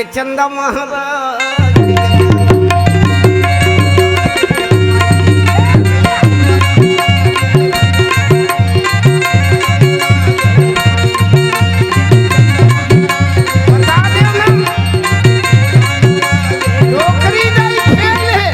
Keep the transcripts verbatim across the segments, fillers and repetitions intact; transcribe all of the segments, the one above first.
चंदा महाराज। बता देव ना, डोकरी दाई फेल हे।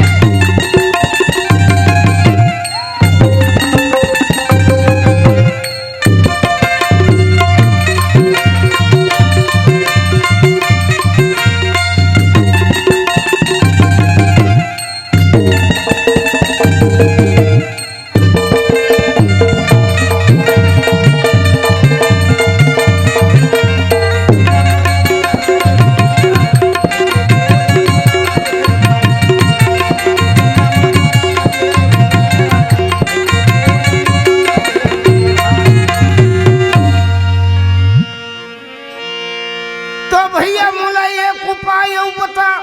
तो भैया मोला एक उपाय अउ बता।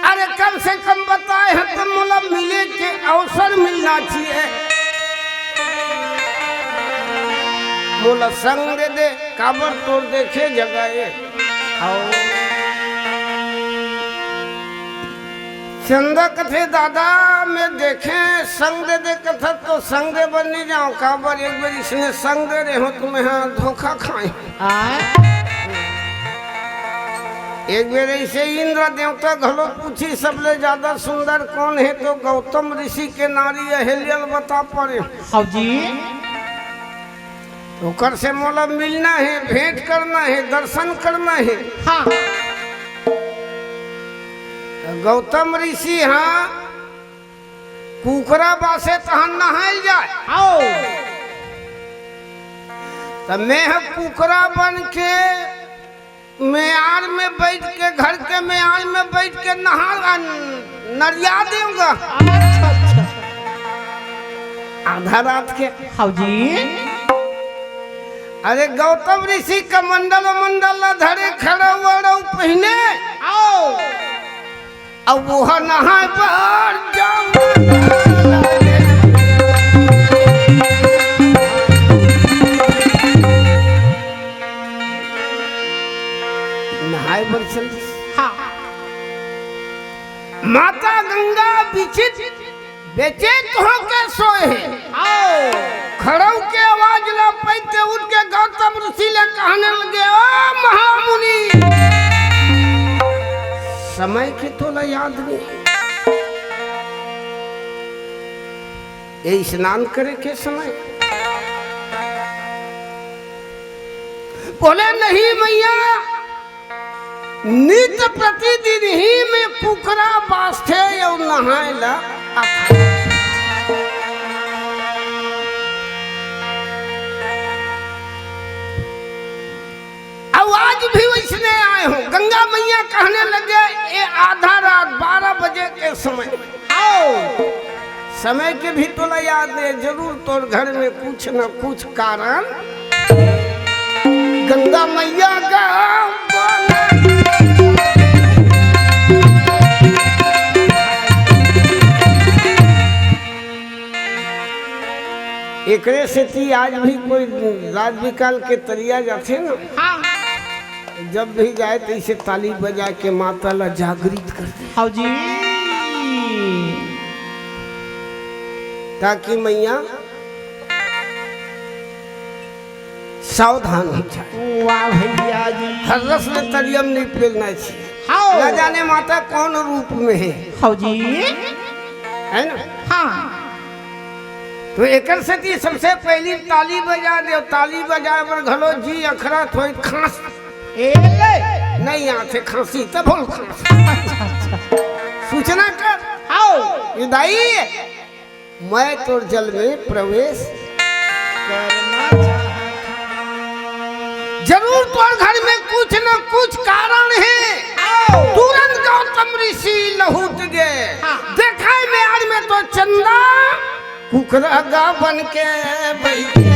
अरे कम से कम बताए हे त मोला मिले के अवसर मिलना चाहिए। मोला संग दे दे, काबर तोर देखे जगह ए। चंदा कथे, दादा, मैं देखे संग दे दे कथस तो संग दे बर नइ जांव, काबर एक बेर इसने संग दे रहे हो तुम्हें, हाँ, धोखा खाए। आय? एक बेर ऐसे इंद्र देवता घलो पूछी, सबले ज्यादा सुंदर कौन है, तो गौतम ऋषि के नारी अहिल्या ल बता परे। हव जी। ओकर से मोला मिलना हे, भेंट करना हे, दर्शन करना हे। हाँ। गौतम ऋषि, हाँ, कुकरा बासे तहन नहायल जाय। आओ। त मैं ह कुकरा बन के मेयार में बैठ के, घर के मेयार में बैठ के नहा, नरिया देंव गा। अच्छा, अच्छा। आधा रात के। हव जी। अरे गौतम ऋषि कमंडल मंडल ला धरे, खड़ाऊ वड़ाऊ पहिने। आओ। अब वो नहाय बर जांव। नहाय बर चल दिस। हाँ। माता गंगा बिचित बेचैत होके सोए हे। आओ। खड़ाऊ के आवाज ला पाइते उठ के गौतम ऋषि ले कहने लगे, "ओ महामुनि, समय के तोला याद नहीं? ये स्नान करे के समय?" बोले, "नहीं मैया, नित प्रतिदिन ही में कुकरा बासथे अउ नहाय ला आथे।" अउ आज भी वैसने आए हों। गंगा मैया कहने लगे, "ये आधा रात बारह बजे के समय, आओ, समय के भी तोला याद नहीं, जरूर तोर घर में कुछ न कुछ कारण।" गंगा मैया गा बोले। एकरे सेती आज भी कोई रात बिकाल के तरिया जाथे ना, हाँ। जब भी जाए त इसे ताली बजा के माता ला जागृत कर दे। हव जी। ताकि मैया सावधान हो जाए। वाह भैया जी। हर रस में तरियम नहीं पेलना चाहिए। हाँ। न जाने माता कौन रूप में है। हव जी। है ना? हाँ। तो एकर सेती सबसे पहली ताली बजा दे, ताली बजाए बर घलो जी अखरत होय खांस। ए ले। नहीं आथे खांसी, त बोल खांस। सूचना कर। आओ। ये दाई, मैं तोर जल में प्रवेश करना चाहत हूँ। जरूर तोर घर में कुछ न कुछ कारण है। आओ। तुरंत गौतम ऋषि लहुट गए। हाँ। देखा है मेयार में तो चंदा कुकरा गा बन के बैठे।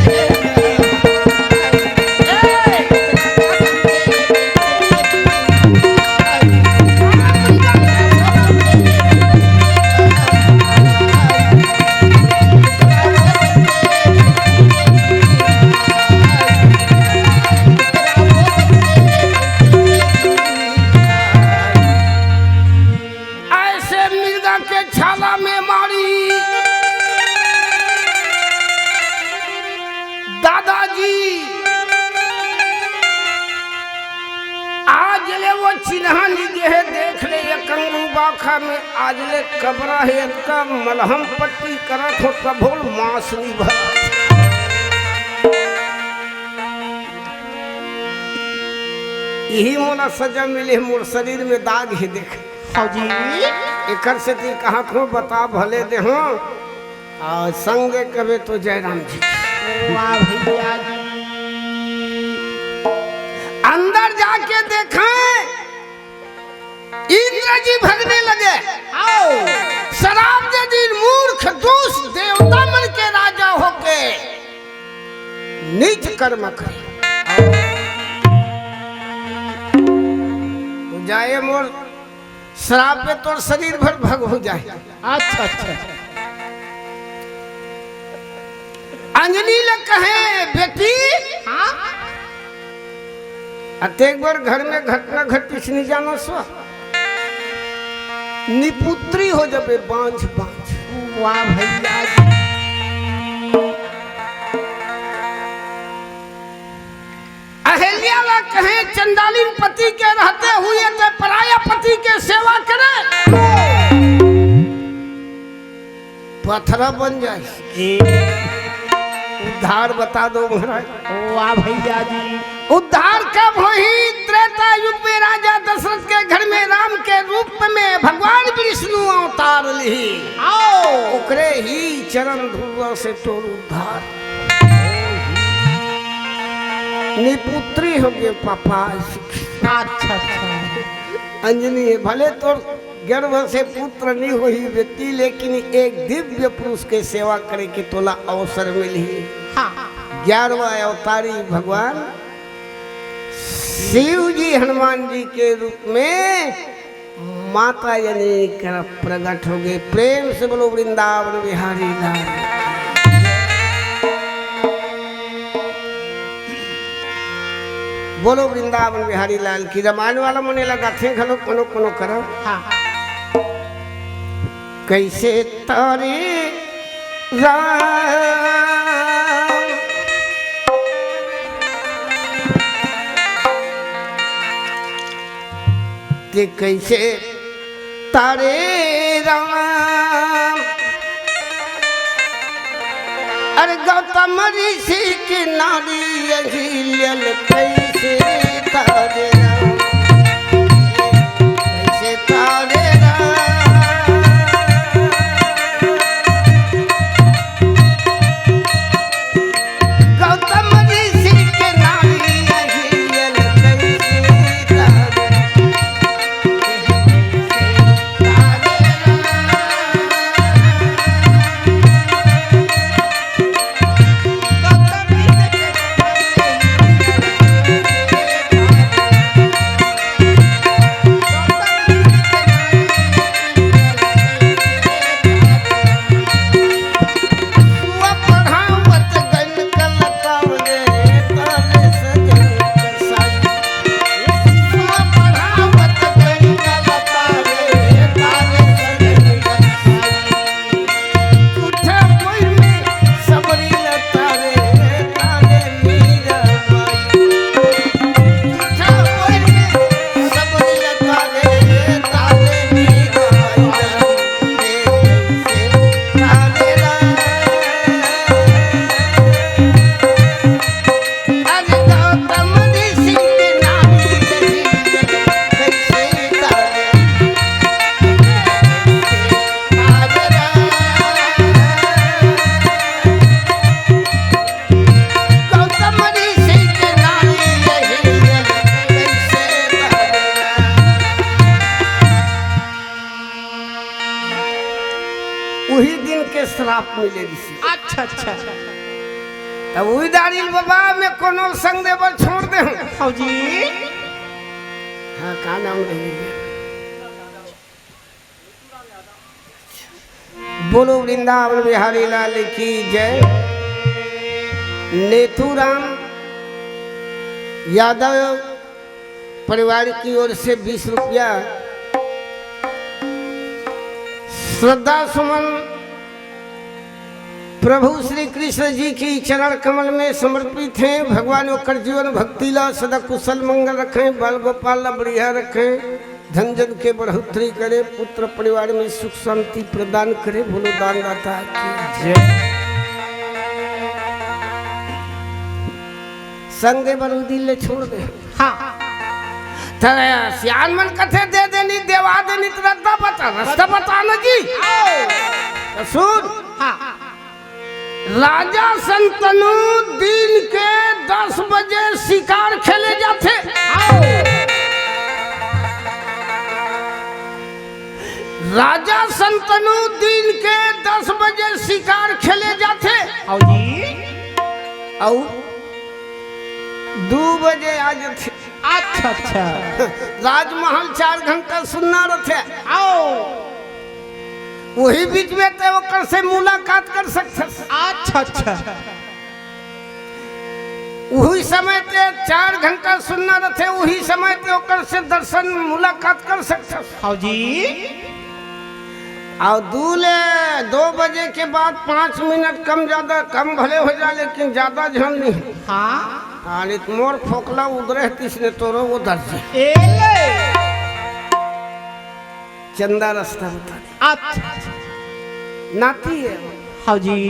चिन्हा निगे हे, देख ले, एक अंगरू बाखा में आज ले कबरा हे, अतका मलहम पट्टी करत हो, तभो ले मांस नइ भरत। इही मोला सजा मिले, मोर शरीर में दाग हे, देख। हव जी। एकर सेती कहां को बता भले देहूं, अउ संग दे कबे तो जयराम जी। वाह भैया जी। अंदर जाके देखें, इंद्र जी भगने लगे। आओ। शराप दे दिन, मूर्ख दुष्ट देवता मन के राजा होके नीच कर्म करे। तो जाए मोर श्राप में तोर शरीर भर भग हो जाए। अच्छा, अच्छा। अंजनी ल कहे, "बेटी।" हाँ? अतेक बार घर में घटना घटिस, नइ जानस। निपुत्री हो जबे, बांझ, बांझ। वाह भैया जी। अहिल्या ला कहे, चंडालिन पति के रहते हुए ते पराया पति के सेवा करे, पथरा बन जाए। उद्धार बता दो महाराज। वाह भैया जी। उद्धार कब होही? त्रेता युग में राजा दशरथ के घर में राम के रूप में भगवान विष्णु अवतार लिही। आओ। ओकरे ही चरण धुलवा से तोर उद्धार। निपुत्री हो गे पापा। अच्छा, अच्छा। अंजनी हे, भले तोर गर्भ से पुत्र नइ होही बेटी, लेकिन एक दिव्य पुरुष के सेवा करे के तोला अवसर मिलही। हाँ। ग्यारहवाँ अवतारी भगवान शिव जी हनुमान जी के रूप में माता यानी कर प्रगट हो गे। प्रेम से बोलो वृंदावन बिहारी लाल। बोलो वृंदावन बिहारी लाल की। रामायण वाला मन एला गाथे घलो कोनो कोनो करा। हाँ। कैसे तारे राम, ते कैसे तारे राम। अरे गौतम ऋषि के नारी अहिल्या ल कैसे तारे राम, कैसे तारे राम। गौतम ऋषि के नारी अहिल्या ल कैसे तारे उही दिन के श्राप मिले रिहिस। अच्छा, अच्छा। तब उही दारी ल बाबा में कोनो संग दे बर छोड़ दे हूँ। हव जी। हाँ, का नाम रही? बोलो वृंदावन बिहारी लाल की जय। नेतूराम यादव परिवार की ओर से बीस रुपया श्रद्धा सुमन प्रभु श्री कृष्ण जी की चरण कमल में समर्पित हैं। भगवान ओकर जीवन भक्ति ला सदा कुशल मंगल रखें, बाल गोपाल ला बढ़िया रखें, धन जन के बढ़ोतरी करे, पुत्र परिवार में सुख शांति प्रदान करे। बोलो दानदाता की जय। संगे बरूदी ले छोड़ दे। हाँ। त सियान मन कथे दे देनी, देवा देनी, त रस्ता बता, रस्ता बता न जी। आओ। त सुन। हाँ। राजा संतनु दिन के दस बजे शिकार खेले जाथे। आओ। राजा संतनु दिन के दस बजे शिकार खेले जाथे। आओ जी। अउ दू बजे आ जाथे। अच्छा, अच्छा। राजमहल चार घंटा सुन्ना रथे। आओ। वही बीच में ते ओकर से मुलाकात कर सकथस। अच्छा, अच्छा। वही समय ते चार घंटा सुन्ना रथे, वही समय ते ओकर से दर्शन मुलाकात कर सकथस। हाँ जी। अउ दू ले दो बजे के बाद पाँच मिनट कम ज्यादा, कम भले हो जाए, लेकिन ज्यादा झन नहीं। हाँ। हाँ, नहीं तो मोर फोकला उधरे है, तीसने तोरो वो दर्ज है। ए ले। चंदा रास्ता बता दे। अच्छा। नाती है। हाँ जी।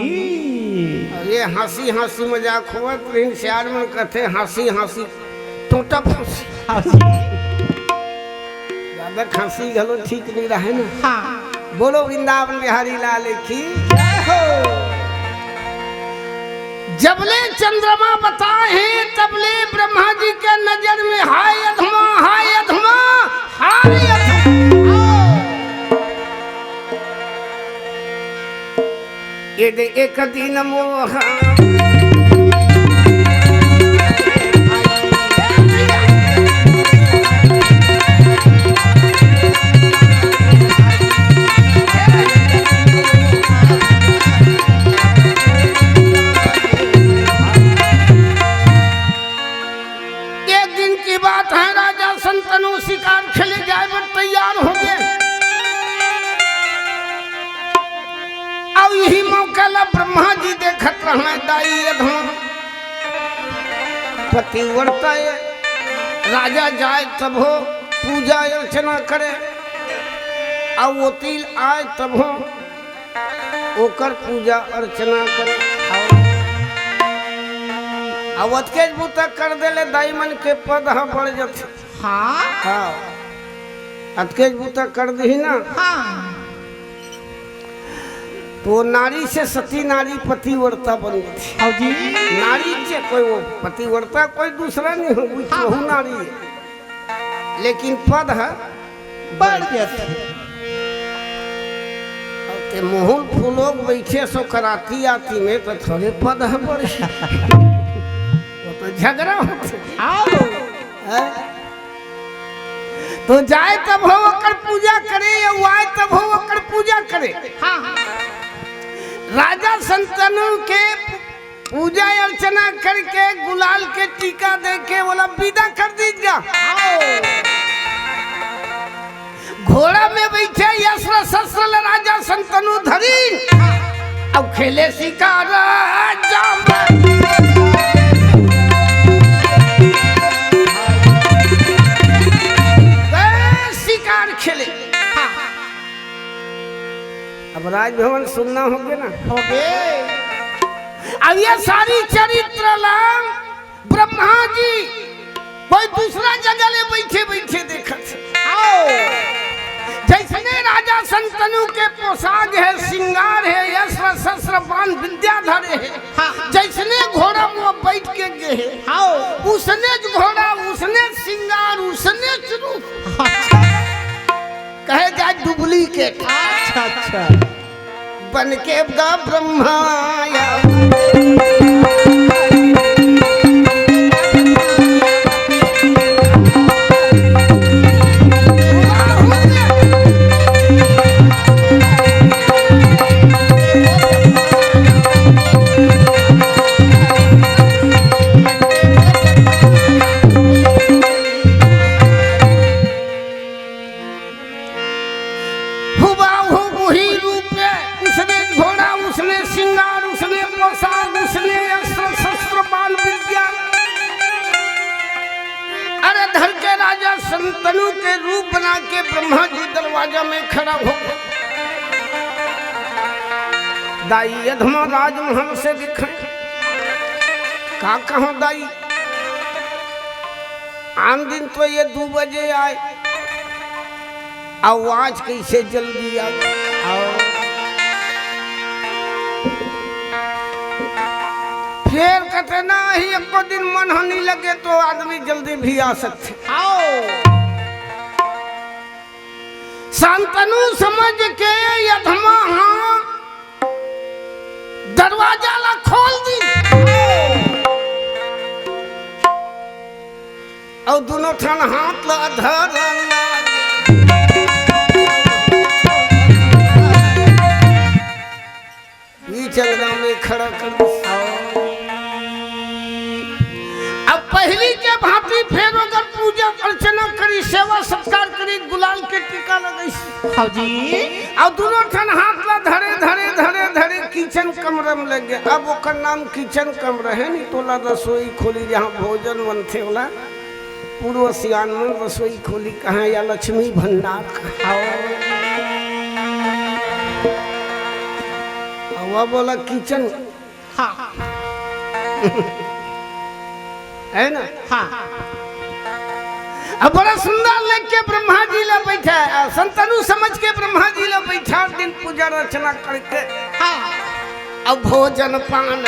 अब ये हँसी हँसी मजाक होवत, लेकिन सियार मन कथे हँसी हँसी टोटा फँसी। हाँ जी। ज्यादा खांसी घलो ठीक नहीं रहे ना। हाँ। बोलो वृंदावन बिहारी लाल की। जय हो। जबले चंद्रमा बताए हैं, तबले ब्रह्मा जी के नजर में हाय अधमा, हाय अधमा, हाय अधमा। ये दे एक दिन मोहा। एक दिन की बात है, राजा संतनु शिकार खेले जाए बर तैयार हो गए। अब यही मौका ला ब्रह्मा जी देखत रहना दाई अधमा। पतिव्रता ये राजा जाए तब हो पूजा अर्चना करे, अउ वोतिल आए तब हो ओकर पूजा अर्चना करे। अउ अतकेच बूता कर देले दाई मन के पद ह बढ़ जथे। हाँ। हाँ। अतकेच बूता कर दही ना। हाँ। तो नारी से सती नारी पतिव्रता बन गई थी। हाँ जी। नारी से कोई वो पतिव्रता कोई दूसरा नहीं हो, वो हाँ। वहू नारी है। लेकिन पद है बढ़ गया था। अब ते मोहन फूलोक बैठे सो कराती आती में तो थोड़े पद है बढ़। वो तो झगड़ा होते। आओ। हैं? तो जाए तब हो ओकर पूजा करे, या आए तब हो ओकर पूजा करे। हाँ, हाँ। राजा संतनु के पूजा अर्चना करके गुलाल के टीका दे के बोला, "विदा कर दीजिए।" आओ। घोड़ा में बैठे अस्त्र शस्त्र ले राजा संतनु धरी, अब खेले शिकार जाम। गए शिकार खेले। हाँ। अब राजभवन सुन्ना हो गया ना? हो गए। अब ये सारी चरित्र ला ब्रह्मा जी कोई दूसरा जगह ले बैठे बैठे देखत हे। आओ। जैसने राजा संतनु के पोशाक है, श्रृंगार है, अस्त्र शस्त्र बाण विद्या धरे है, हाँ। जैसने घोड़ा में वो बैठ के गए है, आओ। उसने ज घोड़ा, उसने ज श्रृंगार, उसने ज रूप। कहे जाए duplicate। अच्छा, अच्छा। बन के गा ब्रह्मा आया। हुबहू वही रूप में, उसने घोड़ा, उसने श्रृंगार, उसने संतनु के रूप बना के ब्रह्मा जी दरवाजा में खड़ा हो। दाई अधमा राजमहल से दिखे। का कहो दाई, आन दिन तो ये दू बजे आय, अउ आज कइसे जल्दी आय। फेर कथे ना ही, एको दिन मन ह नइ लगे तो आदमी जल्दी भी आ सकथे। शांतनु समझ के अधमा हा दरवाजा ला खोल दी। अउ दुनों ठन हाथ ला धर। बीच अंगना में खड़ा कर। अब पहिली के भांति फेर ओकर पूजा अर्चना करी, सेवा सत्कार करी, गुलाल के टीका लगइस। हाँ जी। अउ दुनों ठन हाथ ला धरे, धरे, धरे, धरे किचन कमरा में लग गे। अब ओकर नाम किचन कमरा हे, नइ तो ओला रसोई खोली, जहाँ भोजन बनथे ओला। पूर्व सियान मन रसोई खोली कहाँ या लक्ष्मी भंडार कहाँ। हवा बोला किचन। हाँ। है ना? हाँ। अब बड़ा सुंदर लेके ब्रह्मा जी ला बैठा, संतनु समझ के ब्रह्मा जी ला बैठा, दिन पूजा अर्चना करके। हाँ। अब भोजन पान।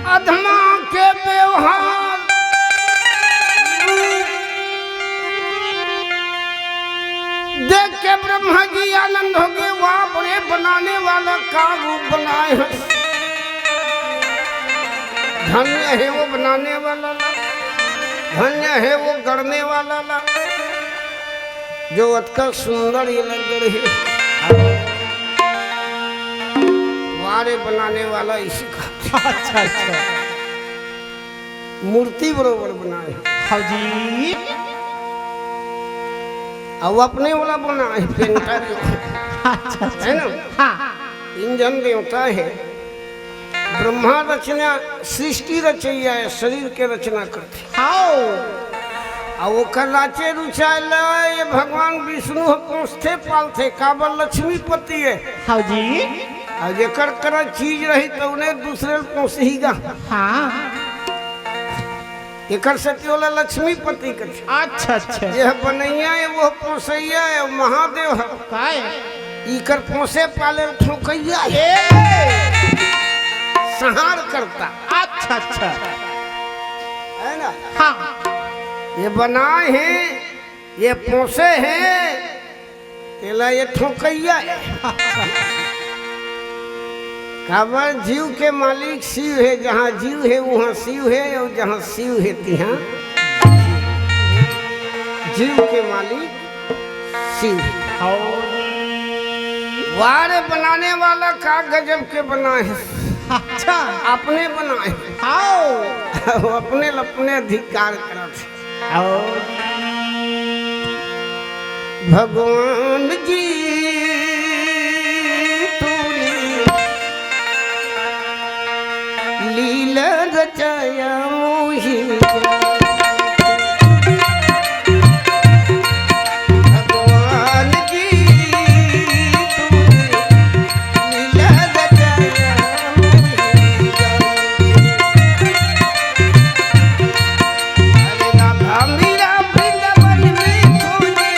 अधमा के व्यवहार देख के ब्रह्मा जी आनंद हो गए। वाह, बड़े बनाने वाला का रूप बनाए हैं। धन्य है वो बनाने वाला ला, धन्य है वो गढ़ने वाला ला, जो अतका सुंदर ये लग रहे। वारे बनाने वाला इसी का। अच्छा, अच्छा। मूर्ति बरोबर बनाए। हाँ जी। अब अपने वाला बनाए, painter। अच्छा, अच्छा। है ना? हाँ। इंजन देवता है। ब्रह्मा रचना, सृष्टि रचैया है, शरीर के रचना करथे। हाँ। अब ओकर राचे रुचाए ला ये भगवान विष्णु ह पोसथे पालथे, काबर लक्ष्मीपति है। हाँ जी। अउ जेकर करा चीज रही, त ओने दूसरे ल पोसही गा। हाँ। एकर सेती ओला लक्ष्मीपति कथे। अच्छा, अच्छा। यह बनैया है, वो पोसैया है, महादेव है। काय? इकर पोसे पाले ठोकैया है। ए! संहार करता। अच्छा, अच्छा। है ना? हाँ। ये बनाए हैं, ये पोसे हैं, तेला ये ठोकैया ए। काबर जीव के मालिक शिव हे, जहाँ जीव हे, उहाँ शिव हे, अउ जहाँ शिव हे, तिहाँ जीव के मालिक शिव हे। वाह रे, बनाने वाला का गजब के बनाए हे। अच्छा। अपने बनाए हे। हाँ। अपने ल अपने अधिकार करत हे। भगवान जी तूने लीला रचाया मोही। भगवान जी तूने लीला रचाया मोही। अरे राधा मेरा वृंदावन में खोजे।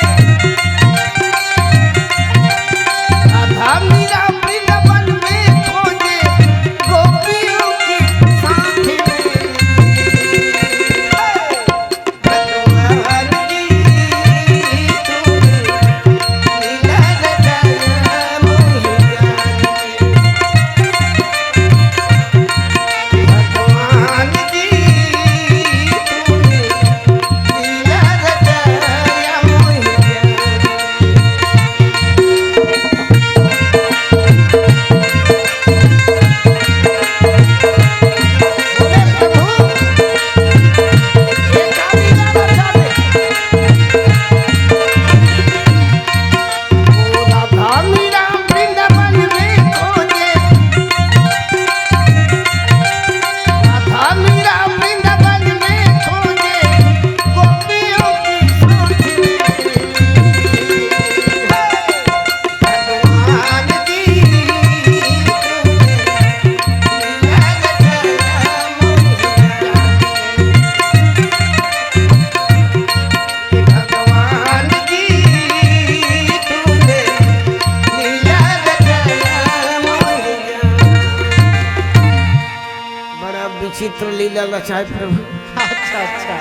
चित्र लीला रचाए प्रभु। अच्छा, अच्छा।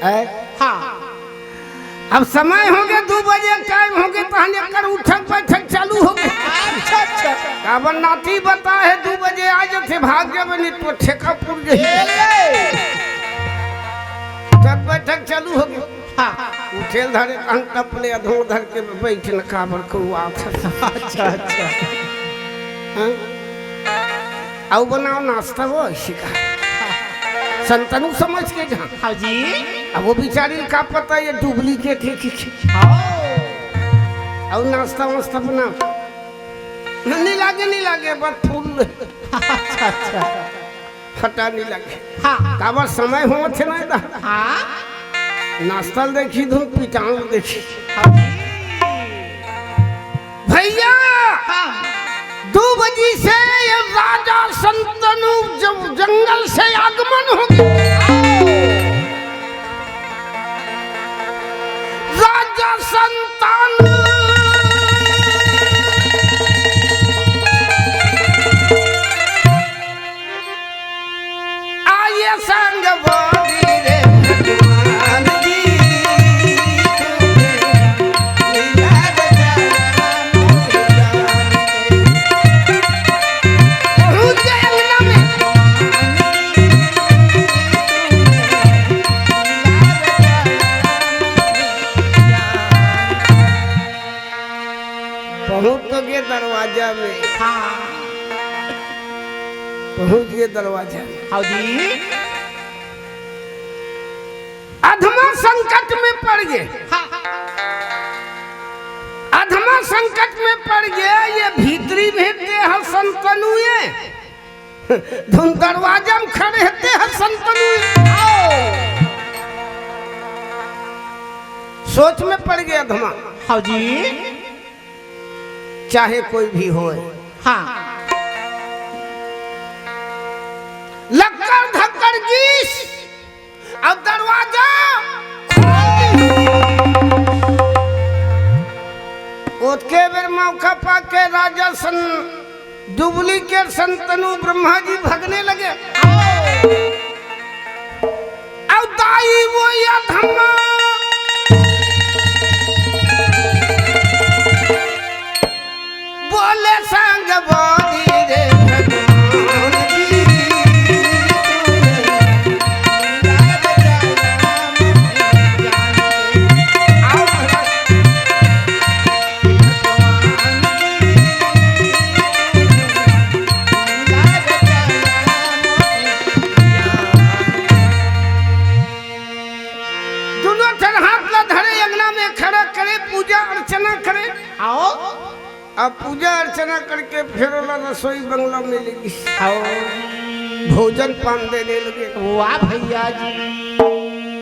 ऐ? हाँ। अब समय हो गए, दू बजे टाइम हो गए, तहन एकर उठक बैठक चालू हो गए। अच्छा, अच्छा। काबर नाती बता है, दू बजे आ जाते, भाग जाबे, नहीं तो ठेका पुर जाई। ए ले। उठक बैठक चालू हो गए। हाँ। उठेल धरे, तहन टपले अधों धर के बैठ न, काबर को आत है। अच्छा, अच्छा। हाँ? अउ बनाओ नाश्ता, वो ऐसी का। संतनु समझ के जहाँ। हाँ जी। अब वो बेचारी का पता ये डुप्लीकेट है कि, कि। हाँ। अउ नाश्ता वास्ता बनाओ। नहीं लागे, नहीं लागे, बस फूल। अच्छा, अच्छा। फटा नहीं लागे। हाँ। काबर समय होवत है ना दा। हाँ। नाश्ता देखी धुन पिटान देखी। हाँ जी। भैया, हाँ। दू बजी से ये राजा संतनु जब जंगल से आगमन हो गया। राजा संतनु आये संग बोली रे भगवान जी, तुम्हें मिला दे जाना मुझे जान के। पहुँच गए अंगना में। पहुँच तो गए दरवाजा में। हाँ। पहुँच गए दरवाजा में। हाँ जी। अधमा संकट में पड़ गए। हाँ। अधमा संकट में पड़ गए, ये भीतरी भेंट दे हर संतनुए। धुन दरवाजा में खड़े हते हैं संतनु। आओ। सोच में पड़ गया अधमा। हाँ जी। चाहे कोई भी होए। हाँ। लक्कड़ धक्कड़ गीस अउ दरवाजा खोल दीस। ओतके बेर मौका पाके राजा सन डुप्लीकेट संतनु ब्रह्मा जी भगने लगे। अउ दाई वो अधमा बोले संग बोली रे भगवान जी, आओ महाराज। दोनों ठन हाथ ला धरे, अंगना में खड़ा करे, पूजा अर्चना करे। आओ। अब पूजा अर्चना करके फिर ओला रसोई बंगला में ले गई। आओ। भोजन पान देने लगे। वाह भैया जी।